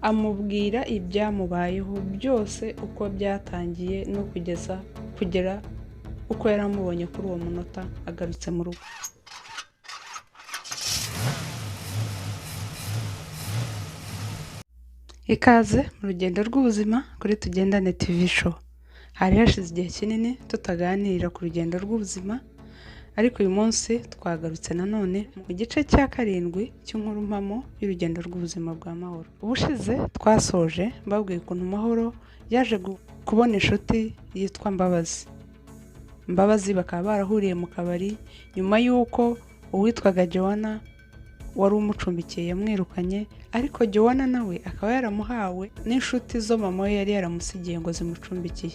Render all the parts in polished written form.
Amubwira ibyamubayeho byose, uko byatangiye no kugeza kugera uko yari amubonye kuri uwo munota agarutse mu rugo. Ikaze mu rugendo rw'ubuzima kuri Tugendane TV Show. Hari hashize igihe kinini tutaganira ku rugendo rw'ubuzima, ariko uyu munsi twagarutse nanone mu gice cya 7 cy'inkuru mpamo y'urugendo rw'ubuzima bwa Mahoro. Ubushize twasoje mbabwiye ukuntu Mahoro yaje kubona inshuti yitwa Mbabazi. Mbabazi bakaba barahuriye mu kabari nyuma y'uko uwitwaga Joanna wari umucumbikiye yamwirukanye, ariko Joanna nawe akaba yaramuhawe n'inshuti zo mama we yari yaramusigiye ngo zimucumbikiye.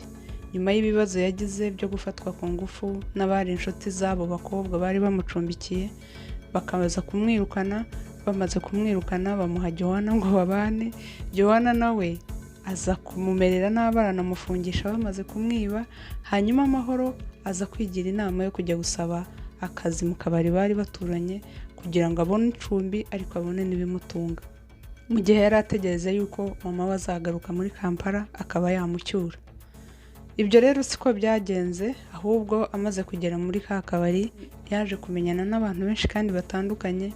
Nyuma y'ibibazo yagize byo gufatwa ku ngufu n'abari inshuti z'abo bakobwa bari bamucumbikiye, bakaza kumwirukana. Bamaze kumwirukana bamuha Joanna ngo babane. Joanna nawe aza kumumerera nabi, aranamufungisha bamaze kumwiba. Hanyuma Mahoro aza kwigira inama yo kujya gusaba akazi mu kabari bari baturanye kugira ngo abone icumbi ariko abone n'ibimutunga, mu gihe yari ategereze yuko mama we azagaruka muri Kampala akaba yamucyura. Ibyo rero siko byagenze, ahubwo amaze kugera muri ka kabari yaje kumenyana n'abantu benshi kandi batandukanye,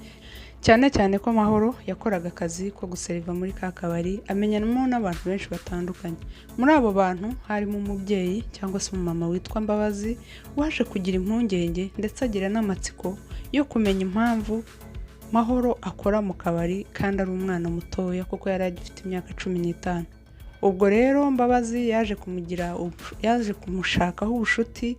cyane cyane ko Mahoro yakoraga akazi ko guseriva muri ka kabari, amenyanamo n'abantu benshi batandukanye. Muri abo bantu harimo umubyeyi cyangwa se umumama witwa Mbabazi, waje kugira impungenge ndetse agira n'amatsiko yo kumenya impamvu Mahoro akora mu kabari kandi ari umwana mutoya, kuko yari agifite imyaka 15. Ubwo rero Mbabazi yaje kumushakaho ubushuti,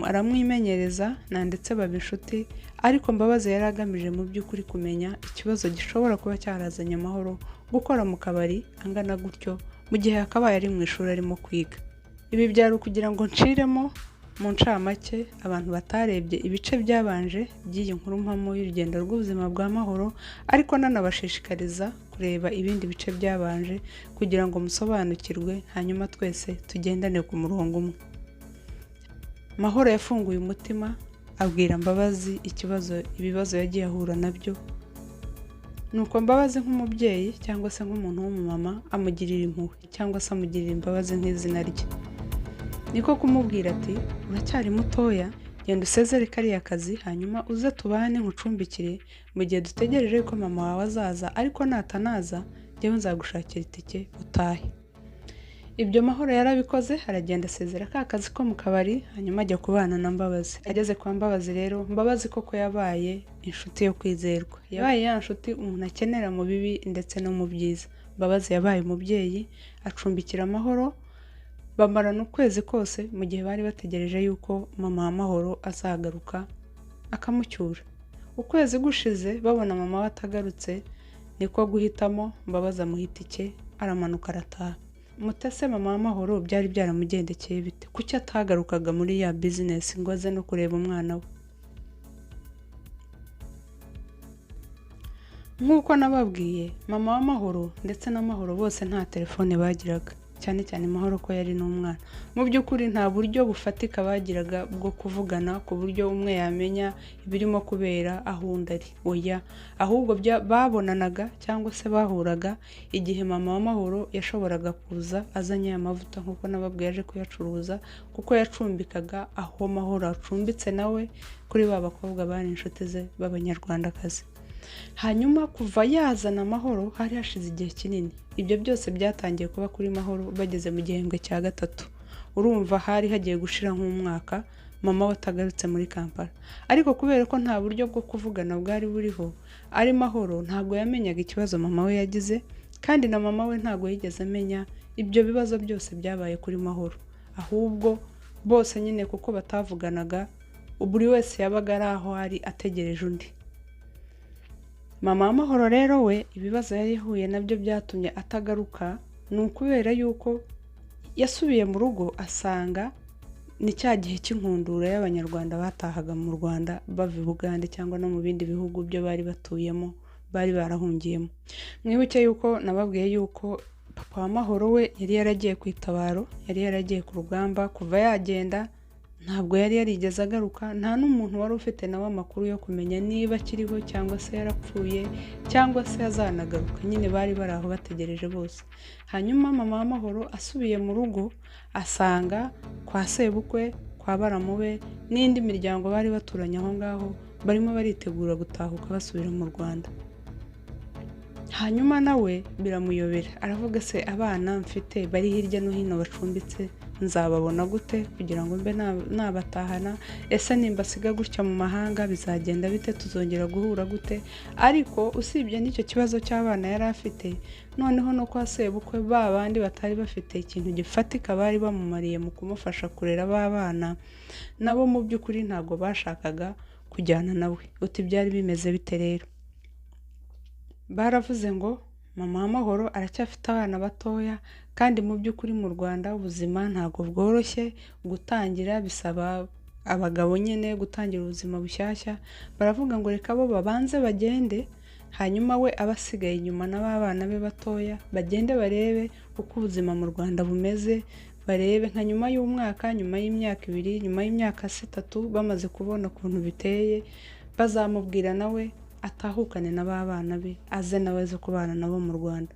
aramwimenyereza na ndetse baba inshuti. Ariko Mbabazi yari agamije mu by'ukuri kumenya ikibazo gishobora kuba cyarazanye Mahoro gukora mu kabari angana gutyo mu gihe yakabaye ari mu ishuri arimo kwiga. Ibi byari ukugira ngo nciremo mu ncamake abantu batarebye ibice byabanje by'iyi nkuru mpamo y'urugendo rw'ubuzima bwa Mahoro, ariko nanabashishikariza kureba ibindi bice byabanje kugira ngo musobanukirwe, hanyuma twese tugendane ku murongo umwe. Mahoro yafunguye umutima abwira Mbabazi ibibazo yagiye ahura nabyo. Nuko Mbabazi nk'umubyeyi cyangwa se nk'umuntu w'umumama amugirira impuhwe cyangwa se amugirira imbabazi nk'izina rye. Niko kumubwira ati: uracyari mutoya, genda usezere kariya kazi hanyuma uze tubane nkucumbikire mu gihe dutegereje ko mama wawe azaza, ariko natanaza njyewe nzagushakira itike utahe. Ibyo Mahoro yarabikoze, aragenda asezera ka kazi ko mu kabari, hanyuma ajya kubana na Mbabazi. Ageze kwa Mbabazi rero, Mbabazi koko yabaye inshuti yo kwizerwa, yabaye ya nshuti umuntu akenera mu bibi ndetse no mu byiza. Mbabazi yabaye umubyeyi, acumbikira Mahoro, bamarana ukwezi kose mu gihe bari bategereje yuko mama wa Mahoro azagaruka akamucyura. Ukwezi gushize babona mama we atagarutse, niko guhitamo Mbabazi amuha itike aramanuka arataha. Mutese mama wa Mahoro byari byaramugendekeye bite? Kuki atagarukaga muri ya bizinesi ngo aze no kureba umwana we? Nk'uko nababwiye, mama wa Mahoro ndetse na Mahoro bose nta telefone bagiraga, cyane cyane Mahoro ko yari n'umwana. Mu by'ukuri nta buryo bufatika bagiraga bwo kuvugana ku buryo umwe yamenya ibirimo kubera aho undi ari. Oya, ahubwo babonanaga cyangwa se bahuraga igihe mama wa Mahoro yashoboraga kuza azanye amavuta, nk'uko nababwiye yaje kuyacuruza, kuko yacumbikaga aho Mahoro acumbitse nawe kuri ba bakobwa bari inshuti ze b'Abanyarwandakazi. Hanyuma kuva yazana Mahoro hari hashize igihe kinini. Ibyo byose byatangiye kuba kuri Mahoro bageze mu gihembwe cya 3. Urumva hari hagiye gushira nk'umwaka mama we atagarutse muri Kampala. Ariko kubera ko nta buryo bwo kuvugana bwari buriho, ari Mahoro ntabwo yamenyaga ikibazo mama we yagize, kandi na mama we ntabwo yigeze amenya ibyo bibazo byose byabaye kuri Mahoro. Ahubwo bose nyine kuko batavuganaga, buri wese yabaga ari aho ari ategereje undi. Mama wa Mahoro rero we ibibazo yari yahuye nabyo byatumye atagaruka, ni ukubera yuko yasubiye mu rugo asanga ni cya gihe cy'inkundura y'Abanyarwanda batahaga mu Rwanda bava i Bugande cyangwa no mu bindi bihugu byo bari batuyemo, bari barahungiyemo. Mwibuke yuko nababwiye yuko papa wa Mahoro we yari yaragiye ku itabaro, yari yaragiye ku rugamba, kuva yagenda Ntabwo yari yarigeze agaruka, nta n'umuntu wari ufite nawe amakuru yo kumenya niba akiriho cyangwa se yarapfuye cyangwa se azanagaruka. Nyine bari bari aho bategereje bose. Hanyuma mama w'Amahoro asubiye mu rugo asanga kwa sebukwe, kwa baramu be n'indi miryango bari baturanye aho ngaho barimo baritegura gutahuka basubira mu Rwanda. Hanyuma nawe biramuyobera, aravuga se abana mfite bari hirya no hino bacumbitse nzababona gute kugira ngo mbe nabatahana? Ese nimbasiga gutya mu mahanga bizagenda bite? Tuzongera guhura gute? Ariko usibye n'icyo kibazo cy'abana yari afite, noneho no kwa sebukwe ba bandi batari bafite ikintu gifatika bari bamumariye mu kumufasha kurera ba bana, nabo mu by'ukuri ntabwo bashakaga kujyana nawe. Uti byari bimeze bite rero? Baravuze ngo mama w'Amahoro aracyafite abana batoya, kandi mu by'ukuri mu Rwanda ubuzima ntabwo bworoshye, gutangira bisaba abagabo nyine gutangira ubuzima bushyashya. Baravuga ngo reka bo babanze bagende, hanyuma we aba asigaye inyuma na ba bana be batoya, bagende barebe uko ubuzima mu Rwanda bumeze, barebe nka nyuma y'umwaka, nyuma y'imyaka 2, nyuma y'imyaka 3, bamaze kubona ukuntu biteye, bazamubwira nawe atahukane na ba bana be, aze nawe aze kubana nabo mu Rwanda.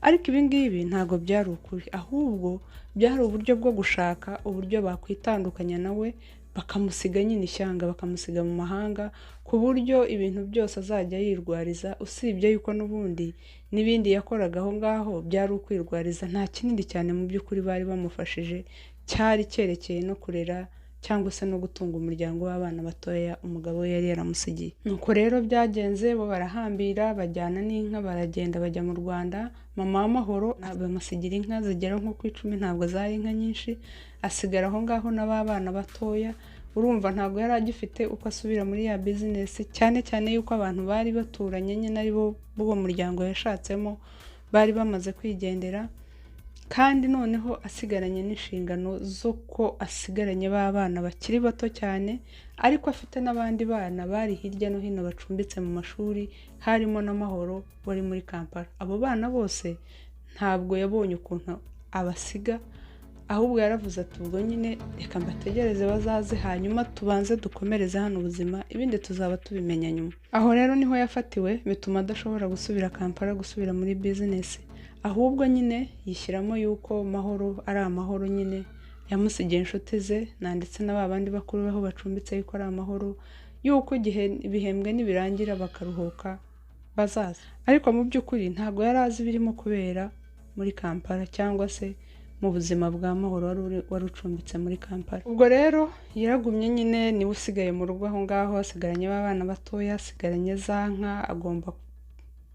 Ariko ibi ngibi ntabwo byari ukuri, ahubwo byari uburyo bwo gushaka uburyo bakwitandukanya nawe, bakamusiga nyine ishyanga, bakamusiga mu mahanga, ku buryo ibintu byose azajya yirwariza, usibye yuko n'ubundi n'ibindi yakoraga aho ngaho byari ukwirwariza, nta kinini cyane mu by'ukuri bari bamufashije cyari cyerekeye no kurera cyangwa se no gutunga umuryango w'abana batoya umugabo we yari yaramusigiye. Nuko rero byagenze, bo barahambira bajyana n'inka, baragenda bajya mu Rwanda. Mama w'Amahoro bamusigira inka zigera nko ku 10, ntabwo zari inka nyinshi, asigara aho ngaho na ba bana batoya. Urumva ntabwo yari agifite uko asubira muri ya bizinesi, cyane cyane yuko abantu bari baturanye nyine ari bo b'uwo muryango yashatsemo bari bamaze kwigendera, kandi noneho asigaranye n'inshingano zo ko asigaranye b'abana bakiri bato cyane, ariko afite n'abandi bana bari hirya no hino bacumbitse mu mashuri, harimo n'Amahoro wari muri Kampala. Abo bana bose ntabwo yabonye ukuntu abasiga, ahubwo yaravuze ati ubwo nyine reka mbategereze bazaze, hanyuma tubanze dukomereze hano ubuzima, ibindi tuzaba tubimenya nyuma. Aho rero niho yafatiwe, bituma adashobora gusubira Kampala, gusubira muri bizinesi, ahubwo nyine yishyiramo yuko Mahoro ari amahoro nyine, yamusigiye inshuti ze na ndetse na ba bandi bakuru aho bacumbitse yuko ari amahoro, yuko igihe ibihembwe nibirangira bakaruhuka bazaza. Ariko mu by'ukuri ntabwo yari azi ibirimo kubera muri Kampala cyangwa se mu buzima bwa Mahoro wari ucumbitse muri Kampala. Ubwo rero yaragumye nyine, niwe usigaye mu rugo aho ngaho, asigaranye b'abana batoya, asigaranye za nka, agomba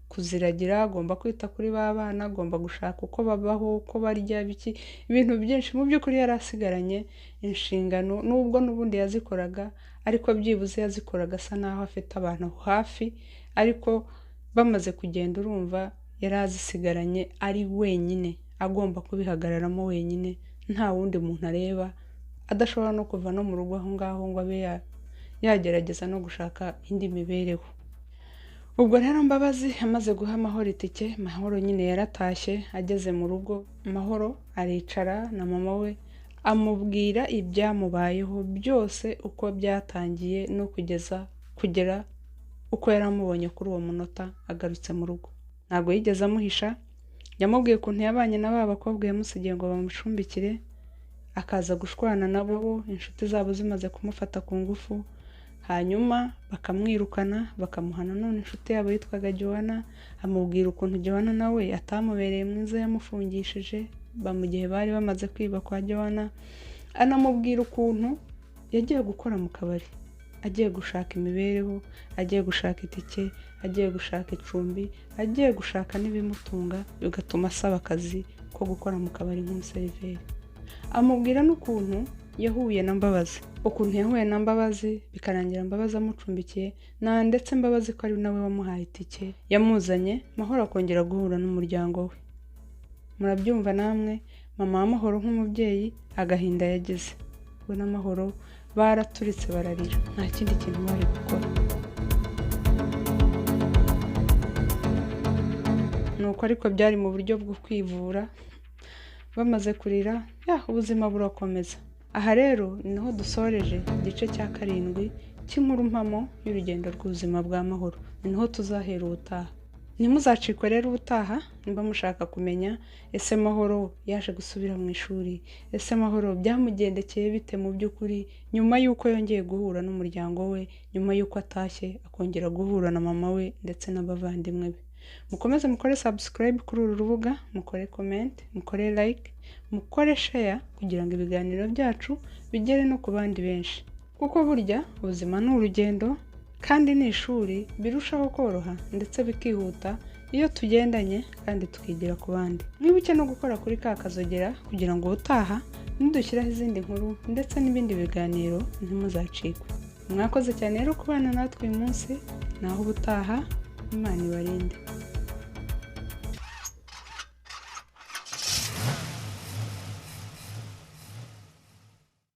kuziragira, agomba kwita kuri ba bana, agomba gushaka uko babaho, uko barya, biki, ibintu byinshi. Mu by'ukuri yari asigaranye inshingano, nubwo n'ubundi yazikoraga, ariko byibuze yazikoraga asa naho afite abantu hafi, ariko bamaze kugenda urumva yari azisigaranye ari wenyine, agomba kubihagararamo wenyine, nta wundi muntu areba, adashobora no kuva no mu rugo aho ngaho ngo abe yagerageza no gushaka indi mibereho. Ubwo rero Mbabazi amaze guha Mahoro itike, Mahoro nyine yaratashye, ageze mu rugo Mahoro aricara na mama we, amubwira ibyamubayeho byose uko byatangiye no kugera uko yari amubonye kuri uwo munota agarutse mu rugo. Ntabwo yigeze amuhisha, yamubwiye ukuntu yabanye na ba bakobwa yamusigiye ngo bamucumbikire, akaza gushwana nabo, inshuti zabo zimaze kumufata ku ngufu, hanyuma bakamwirukana, bakamuha nanone inshuti yabo yitwaga Joanna, amubwira ukuntu Joanna nawe atamubereye mwiza, yamufungishije mu gihe bari bamaze kwiba kwa Joanna, anamubwira ukuntu yagiye gukora mu kabari, agiye gushaka imibereho, agiye gushaka itike, agiye gushaka icumbi, agiye gushaka n'ibimutunga, bigatuma asaba akazi ko gukora mu kabari nk'umuseriveri. Amubwira n'ukuntu yahuye na Mbabazi, ukuntu yahuye na Mbabazi bikarangira Mbabazi amucumbikiye, na ndetse Mbabazi ko ari nawe wamuhaye itike yamuzanye, Mahoro akongera guhura n'umuryango we. Murabyumva namwe, mama w'Amahoro nk'umubyeyi agahinda yagize, we na Mahoro baraturitse bararira, nta kindi kintu bari gukora. Nuko ariko byari mu buryo bwo kwivura, bamaze kurira ubuzima burakomeza. Aha rero ni naho dusoreje igice cya 7 cy'inkuru mpamo y'urugendo rw'ubuzima bwa Mahoro. Ni naho tuzahera ubutaha. Ntimuzacikwe rero ubutaha niba mushaka kumenya ese Mahoro yaje gusubira mu ishuri, ese Mahoro byamugendekeye bite mu by'ukuri nyuma y'uko yongeye guhura n'umuryango we, nyuma y'uko atashye akongera guhura na mama we ndetse n'abavandimwe be. Mukomeze mukore subscribe kuri uru rubuga, mukore comment, mukore like, mukore share kugira ngo ibiganiro byacu bigere no ku bandi benshi. Kuko burya ubuzima ni urugendo kandi ni ishuri, birushaho koroha ndetse bikihuta iyo tugendanye kandi tukigira ku bandi. Mwibuke no gukora kuri ka kazogera kugira ngo ubutaha nidushyiraho izindi nkuru ndetse n'ibindi biganiro ntimuzacikwe. Mwakoze cyane rero kubana natwe uyu munsi, naho ubutaha, Imana ibarinde.